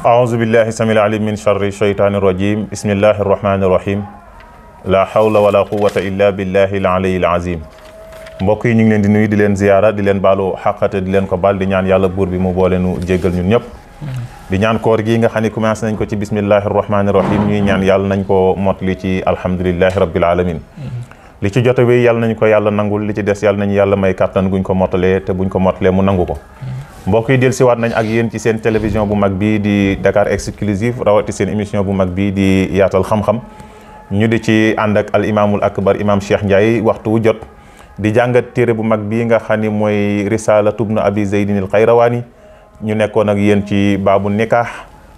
أعوذ بالله السميع العليم من شر الشيطان الرجيم بسم الله الرحمن الرحيم لا حول ولا قوة إلا بالله العلي العظيم mbokk yi ñu ngi leen di nuyu di leen ziyaara di leen baalu xàqate di leen ko baal di ñaan yàlla buur bi mu boole nu jéggal ñun ñëpp di ñaan koor gi nga xam ne commencé nañ ko ci bismillahi rahmaani rahim ñuy ñaan yàlla nañ ko mottali ci alhamdulillahi rabbil alamin li ci jote wi yàlla nañ ko yàlla nangul li ci des yàlla nañu yàlla may kàttan guñ ko mottalee te buñ ko mottalee mu nangu ko mbokk yi del siwaat nañ ak yéen ci seen télévision bu mag bii di Dakar Exclusive rawati seen émission bu mag bii di yaatal xam-xam ñu di ci ànd ak al imaamul akbar imam Cheikh Ndiaye waxtu wu jot di jàngat téere bu mag bii nga xam ni mooy risalatu ibn abi zaydin al xayrawaani ñu nekkoon ak yéen ci baabu nikah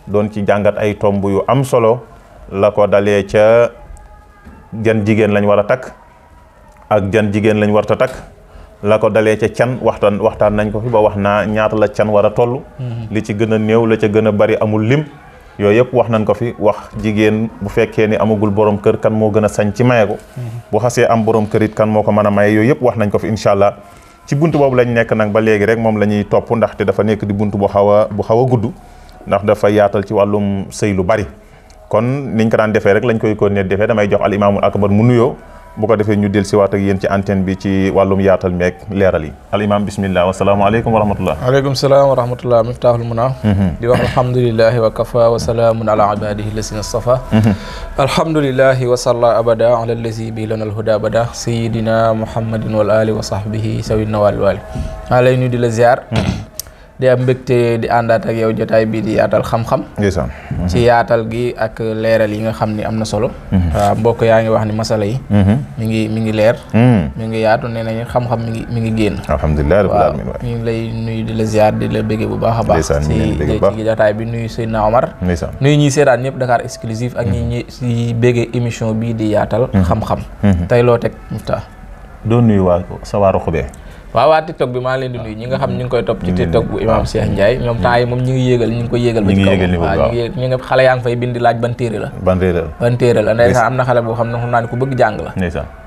doon ci jàngat ay tomb yu am solo la ko dalee ca jan jigéen lañ war a takk ak jan jigéen lañ warta takk la ko dalee ca can waxtaan nañ ko fi ba wax naa ñaata la can war a toll li ci gën a néew la ca gën a bari amul lim yooyu yëpp wax nañ ko fi wax jigéen bu fekkee ni amagul borom kër kan moo gën a sañ ci maye ko bu xasee am borom kër it kan moo ko mën a maye yooyu yëpp wax nañ ko fi incha allah ci buntu boobu lañ nekk nag ba léegi rek moom la ñuy topp ndaxte dafa nekk di buntu bu xaw a gudd ndax dafa yaatal ci wàllum sëy lu bari kon niñ ko daan defee rek lañ koy continuer defee damay jox al imaamul akbar mu nuyoo bu ko defee ñu del siwaat ak yéen ci antenne bi ci wàllum yaatal meeg leeral yi al imam bismillah wasalaamaaleykum wa rahmatullah aleykum salaam wa rahmatullah miftahul muna di wax alhamdulillahi wa kafa wa salaamun ala ibadihi lasina stafa alhamdulillahi wa salla abada ala allazi bi lana alhuda abada sayidina muhammadin wal ali wa sahbihi sawina wal wali maa lay nuyu di la ziar di am mbégte di àndaat ak yow jotaay bii di yaatal xam-xam ci yaatal gi ak leeral yi nga xam ni am na solo waaw mbokk yaa ngi wax ni masala yi mi ngi leer mi ngi yaatu nee nañu xam-xam mi ngi génn alhamdulilah rabbil alamin ñu ngi lay nuyu di la ziar di la béggee bu baax a baax ci jotaay bi nuyu Seydina Omar nuyu ñuy seetaan ñëpp Dakar Exclusive ak ñi ci béggee émission bii di yaatal xam-xam tey loo teg Mifta doo nuyu waa sa waaru xubee waaw waa TikTok bi maa leen di nuyu ñi nga xam ñu ngi koy topp ci TikTok bu imam Cheikh Ndiaye ñoom temps yi moom ñu ngi koy yéegal ba ci kaw waaw ñu ngi xale yaa ngi fay bindi laaj ban téere la ndeysaan am na xale boo xam ne xam naa ne ku bëgg jàng la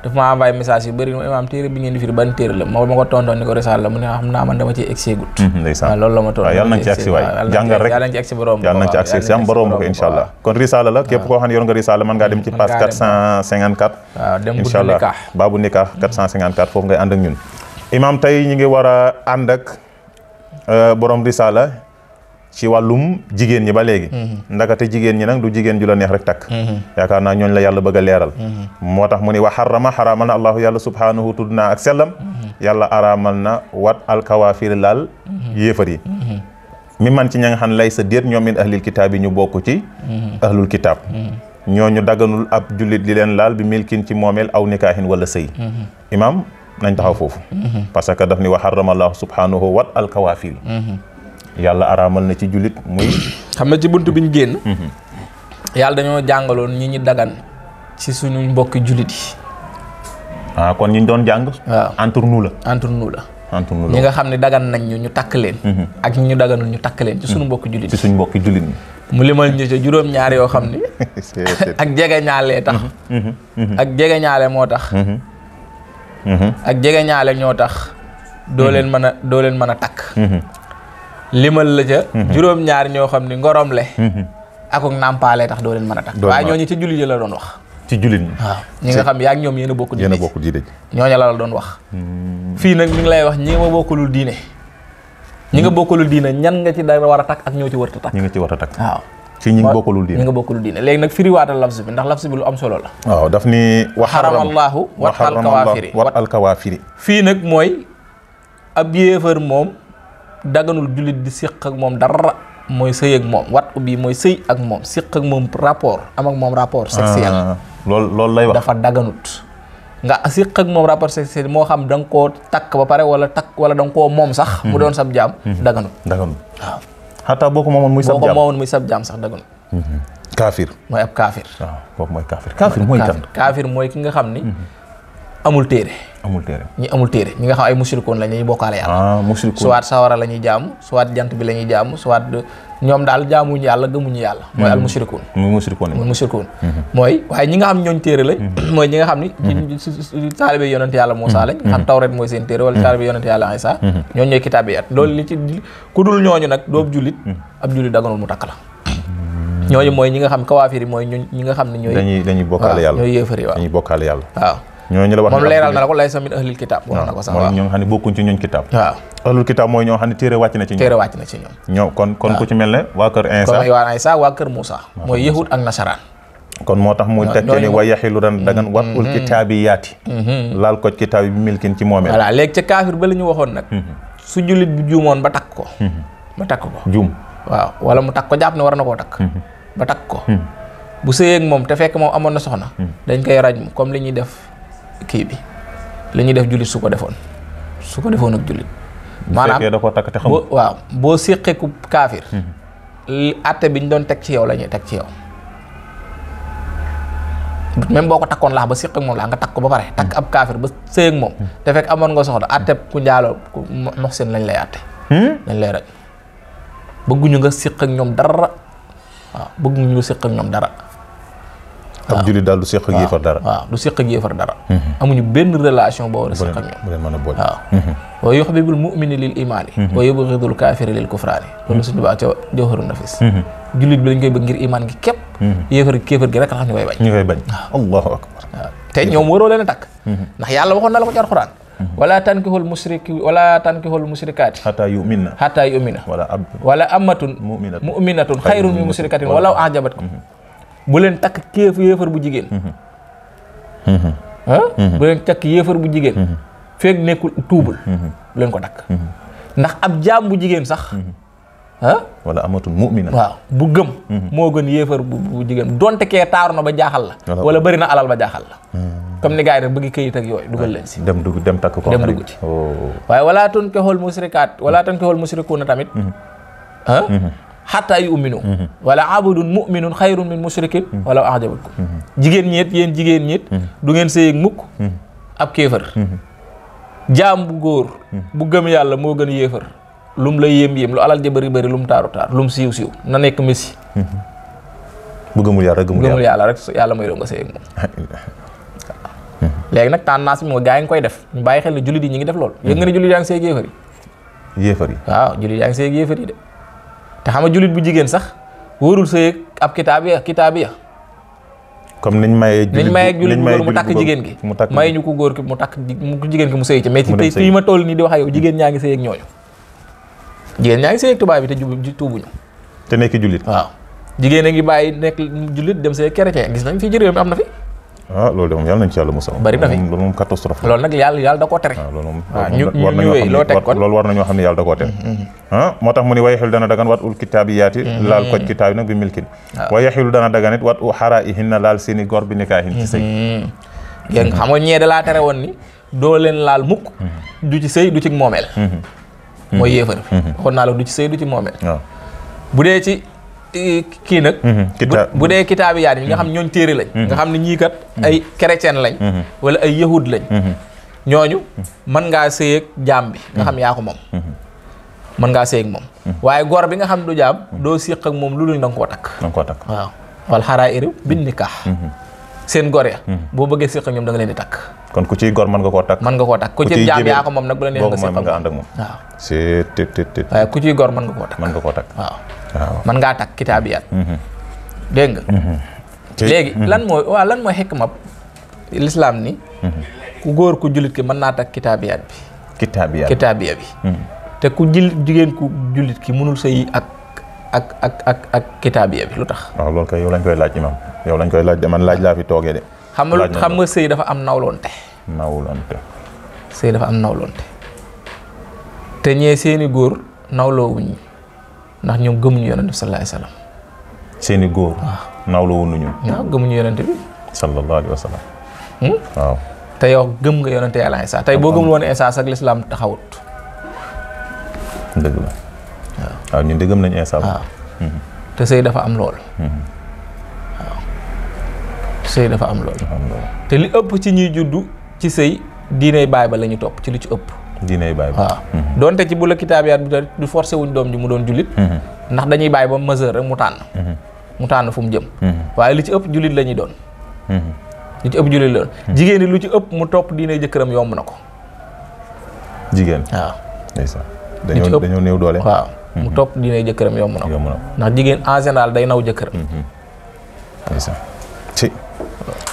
daf ma envoyé message yu bëri imam téere bi ngeen di firi ban téere la ma ko tontoon ni ko risaal la mu ne xam naa man dama ci egsi gut waaw loolu la ma tontoon yàlla nañ ci egsi waay jàngal rek yàlla nañ ci egsi borom yàlla nañ ci egsi am borom ko incha allah kon risaala la képp koo xam ne yor nga risaala mën ngaa dem ci page 454 waaw dem incha allah baabu nikah 454 foofu ngay ànd ak ñun imam tey ñu ngi war a ànd ak borom risaala ci wàllum jigéen ñi ba léegi ndakate jigéen ñi nag du jigéen ju la neex rek takk yaakaar naa ñooñ la yàlla bëgg a leeral moo tax mu ni wa xaraamal na allahu yàlla subhanahu tudd naa ak sellam yàlla araamal na wat alkawaafir laal yéefar yi mi man ci ña nga xam lay sa déet ñoom min ahlil kitaab yi ñu bokk ci ahlul kitaab ñooñu daganul ab jullit di leen laal bi milkin ci moomeel aw nikaahin wala sëy imam nañ taxaw foofu parce que daf ni wa harrama allahu subhanahu wat alkawaafir yàlla araamal na ci jullit muy xam na ci buntu biñ génn yàlla dañoo jàngaloon ñi dagan ci suñu mbokki jullit yi kon ñi doon jàng waaw entre nous la ñi nga xam ne dagan nañ ñu takk leen ak ñi ñu daganul ñu takk leen ci suñu mbokki jullit ci suñu mbokki jullit ñi mu limal ñu ca juróom-ñaar yoo xam ni ak jege ñaalee tax ak jege ñaale moo tax ak jege ñaale ñoo tax doo leen mën a takk limal la ca juróom-ñaar ñoo xam ni ngorom le akuk nàmpaale tax doo leen mën a takk waaye ñooñu ci jullit yi la doon wax ci jullit ñi waaw ñi nga xam yaa ak ñoom yéen a bokk diine ñooñu la doon wax fii nag mi ngi lay wax ñi nga bokkulul diine ñan nga ci da war a takk ak ñoo ci war a takk ñi nga ci war a takk waaw ci ñi nga bokkulul diine léegi nag firiwaatal lafz bi ndax lafz bi lu am solo la waaw daf ni wa xaramallahu wat alkawaafiri fii nag mooy ab yéefar moom daganul jullit di siq ak moom dara mooy sëy ak moom wat ubbi mooy sëy ak moom siq ak moom rapport am ak moom rapport sexuel loolu lay wax dafa daganut nga siq ak moom rapport sexuel moo xam da nga koo takk ba pare wala da nga koo moom sax mu doon sab jaam daganut waaw xataa boo ko moomoon muy sab jaam sax daganut kaafir mooy ab kaafir waaw kooku mooy kaafir mooy kan kaafir mooy ki nga xam ni amul téere ñi amul téere ñi nga xam ay mushrikoon la ñuy bokkaale yàlla soit sawara la ñuy jaamu soit jant bi la ñuy jaamu soit ñoom daal jaamuñu yàlla gëmuñu yàlla mooy al mushrikoon mooy waaye ñi nga xam ñooñ téere la mooy ñi nga xam ni taalibe yonent yàlla Muusaa lañ xam tawret mooy seen téere wala taalibe yonent yàlla Isaa ñooñ ñooy kitaabiyaat loolu li ci ku dul ñooñu nag doo ab jullit daganul mu takk la ñooñu mooy ñi nga xam kawaafir yi mooy ñi nga xam ne ñooy dañuy bokkaale yàlla ñooy yéefar yi waaw dañuy bokkaale yàlla waaw ñooñu la wax moom leeral na la ko laysa min ahlil kitaab wax na ko sax mooy ñoo nga xam ne bokkuñ ci ñooñ kitaab waaw ahlul kitaab mooy ñoo xam ne téere wàcc na ci ñoom ñoom kon ku ci mel ne waa kër Insa waa kër Moussa mooy yahud ak nasaraan kon moo tax mu tekkee ni wa yaxilu dan dagan wat ul kitaabiyaati laal ko kitaab yi bi milkin ci moomeel voilà léegi ca kaafir ba la ñu waxoon nag su jullit bi juumoon ba takk ko juum waaw wala mu takk ko jàpp ne war na koo takk ba takk ko bu sëyeeg moom te fekk moom amoon na soxna dañ koy raj comme li ñuy def kii bi li ñuy def jullit su ko defoon ak jullit maanaam da koo takk te xamul waaw boo séqee ku kaafir atte bi ñu doon teg ci yow la ñuy teg ci yow même boo ko takkoon laax ba séq ak moom laax nga takk ko ba pare takk ab kaafir ba sëy ak moom te fekk amoon nga soxla atte ku njaaloo ku moxseen lañ lay atte lañ lay raj bëgguñu nga séq ak ñoom dara waaw bëgguñu nga séq ak ñoom dara ab jullit daal du séq ak yéefar dara waaw du séq ak yéefar dara amuñu benn relation boo war a séq ak ñoom bu leen mën a boole waaw wa yuhibul mu'mini lil imaani wa yubghidul kaafiri lil kufraani loolu suñu baax ca Jawharun Nafis jullit bi lañ koy bëgg ngir imaan gi képp kéefar gi rek tax ñu koy bañ allahu akbar waaw te ñoom waroo leen a takk ndax yàlla waxoon na la ko ci Alxuraan wala tankihul musrikaati hatta yu'minna wala ammatun mu'minatun xayrun min musrikatin walaw a'jabatkum bu leen takk yéefar bu jigéen bu leen takk yéefar bu jigéen feeg nekkul tuubul bu leen ko takk ndax ab jaam bu jigéen sax wala amatul mu'mina waaw bu gëm moo gën yéefar bu jigéen donte kee taaru na ba jaaxal la wala bëri na alal ba jaaxal la comme ni gars yi rek bëgg këyit ak yooyu dugal leen si dem takk ko dem dugg ci waaye wala tankihul musrikuuna tamit hatta yu'minu wala abdun mu'minun xayrun min mushrikin wala a'jabatkum jigéen ñeet du ngeen sëy ak mukk ab kéefar jaam bu góor bu gëm yàlla moo gën yéefar lum la yéem lu alal ja bëri lum taaru lum siiw na nekk messi bu gëmul yàlla rek yàlla mooy doon nga sëy ak moom léegi nag tendance bi mooy gaa yi nga koy def ñu bàyyi xel ne jullit yi ñi ngi def loolu yëg nga ne jullit yaa ngi sëy ak yéefar yi waaw jullit yaa ngi sëy ak yéefar yi de te xam nga jullit bu jigéen sax wóorul sëy ak ab kitaabiya comme niñ mayee jullit bu góor mu takk jigéen gi may ñu ko góor ki mu takk ku jigéen ki mu sëy ci mais tey fii ma toll nii di wax ak yow jigéen ñaa ngi sëy ak ñooñu jigéen ñaa ngi sëy ak tubaab bi te tuubuñu te nekk jullit waaw jigéen a ngi bàyyi nekk jullit dem sëy ak chrétien gis nañ fii ci réew mi am na fi loolu de moom yàlla nañ ci yàlla musal bari na fi loolu moom catastrophe loolu nag yàlla da koo tere ñu wéy loo teg kon loolu war nañoo xam ne yàlla da koo tere moo tax mu ni wayaxilu dana dagan wat ul kitaabiyaati laal koj kitaab yi nag bi milkin wayaxilu dana dagan it wat u xaraa i hinna laal seeni gor bi nikaahin ci sëy yéen xam nga ñee da laa tere woon ni doo leen laal mukk du ci sëy du ci moomeel mooy yéefar bi waxoon naa la du ci sëy du ci moomeel bu dee ci kii nag bu dee kitaabiyaat yi nga xam ñooñ téere lañ nga xam ne ñii kat ay chrétien lañ wala ay yahud lañ ñooñu mën ngaa sëy ak jaam bi nga xam yaa ko moom mën ngaa sëy ak moom waaye gor bi nga xam du jaam doo séq ak moom lu luñ da nga koo takk waaw wal xaraa'iru bin nikaax seen gor ya boo bëggee séq ak ñoom da nga leen di takk kon ku ciy gor mën nga koo takk ku ci jaam yaa ko moom nag bu la neex nga séq ak moom waaw waaye ku ciy gor mën nga koo takk waaw man ngaa takk kitaabiyaat dégg nga léegi lan mooy xikma lislaam ni ku góor ku jullit ki mën naa takk kitaabiya bi te ku jigéen ku jullit ki mënul sëy ak kitaabiya bi lu tax waaw loolu kay yow lañ koy laaj imam yow lañ koy laaj de man laaj laa fi toogee de xam nga sëy dafa am nawloonte sëy dafa am nawloonte te ñee seeni góor nawloowuñ ndax ñoom gëmuñu yonent bi sallallahu alayhi wa sallam seeni góor nawloo wuñu waaw gëmuñu yonent bi sallallahu alayhi wa sallam waaw te yow gëm nga yonent Yàlla Isaa tey boo gëmul woon Isaa sax lislaam taxawut dëgg la waaw ñun de gëm nañu Isaa waaw te sëy dafa am lool waaw sëy dafa am lool te li ëpp ci ñuy juddu ci sëy diiney baay ba la ñu topp ci li ci ëpp diiney baay ba waaw donte ci bu la kitaabiyaat bi du forcé wuñ doom ji mu doon jullit ndax dañuy bàyyi ba majeur rek mu tànn fu mu jëm waaye li ci ëpp jullit la ñuy doon li ci ëpp jullit la doon jigéen ñi lu ci ëpp mu topp diiney jëkkëram yomb na ko jigéen waaw ndeysaan dañoo néew doole waaw mu topp diine jëkkëram yomb na ko ndax jigéen en général day naw jëkkëram ci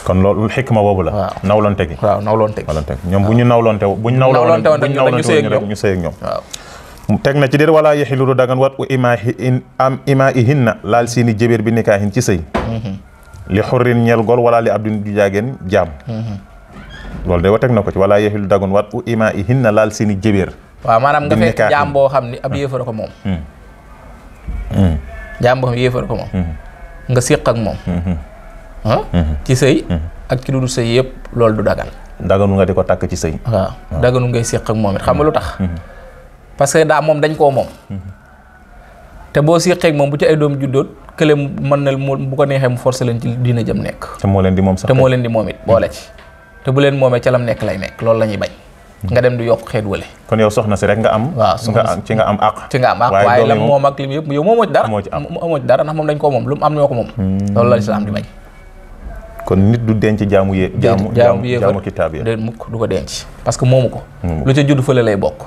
kon loolu xikma boobu la nawlonte gi waaw nawlonte gi ñoom bu ñu nawlonte rek ñu sëy ak ñoom waaw teg na ci déet wala yexilu du dagan wat u ima ihinna laal seeni jébéer bi nikaahin ci sëy li xurrin ñeel gol wala li abdin du jaageen jaam loolu de wa teg na ko ci wala yexilu dagan wat u ima ihinna laal seeni jébéer waaw maanaam nga fekk jaam boo xam ni ab yéefar ko moom jaam boo xam yéefar ko moom nga séq ak moom ci sëy ak ci lu dul sëy yëpp loolu du dagan daganu nga di ko takk ci sëy waaw daganu ngay séq ak moom it xam nga lu tax parce que daa moom dañ koo moom te boo séqee ak moom bu ci ay doom juddoot kële mën na bu ko neexee mu forcé leen ci dina jëm nekk te moo leen di moom sax te moo leen di moom it boole ci te bu leen moomee ca lam nekk lay nekk loolu la ñuy bañ nga dem di yokk xeet wële kon yow soxna si rek nga am waaw ci nga am àq waaye lam moom ak lim yëpp yow moomoo ci dara amoo ci dara ndax moom dañ koo moom lu mu am ñoo ko moom loolu la lislaam di bañ kon nit du denc jaamu kitaab yi de mukk du ko denc parce que moomu ko lu ca judd fële lay bokk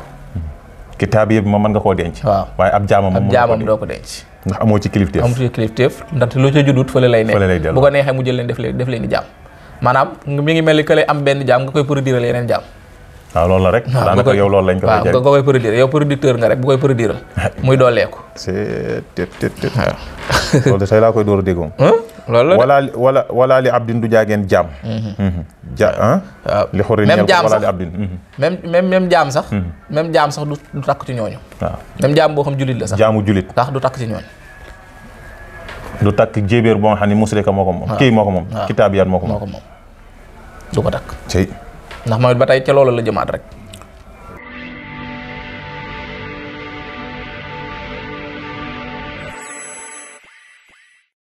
kitaab yi moom mën nga koo denc waaye ab jaamam doo ko denc ndax amoo ci kilifteef ndaxte lu ca juddut fële lay nekk bu ko neexee mu jël leen def leen di jaam maanaam mi ngi mel ni que lay am benn jaam nga koy produire yeneen jaam waaw loolu la rek daanaka yow loolu lañ ko waaw nga koy produire yow producteur nga rek bu koy produire muy dooleeku loolu de say laa koy door a dégg moom loolu la wala li abdin du jaageen jaam waaw li xori même jaam wala sax li abdin même jaam sax même jaam sax du takk ci ñooñu waaw même jaam boo xam julit la sax jaamu julit ndax du takk ci ñooñu du takk jébéer boo nga xam ne musrika moo ko moom kii moo ko moom kitaabiyaat moo ko moom du ko takk ci ndax moom it ba tey ca loolu la jëmaat rek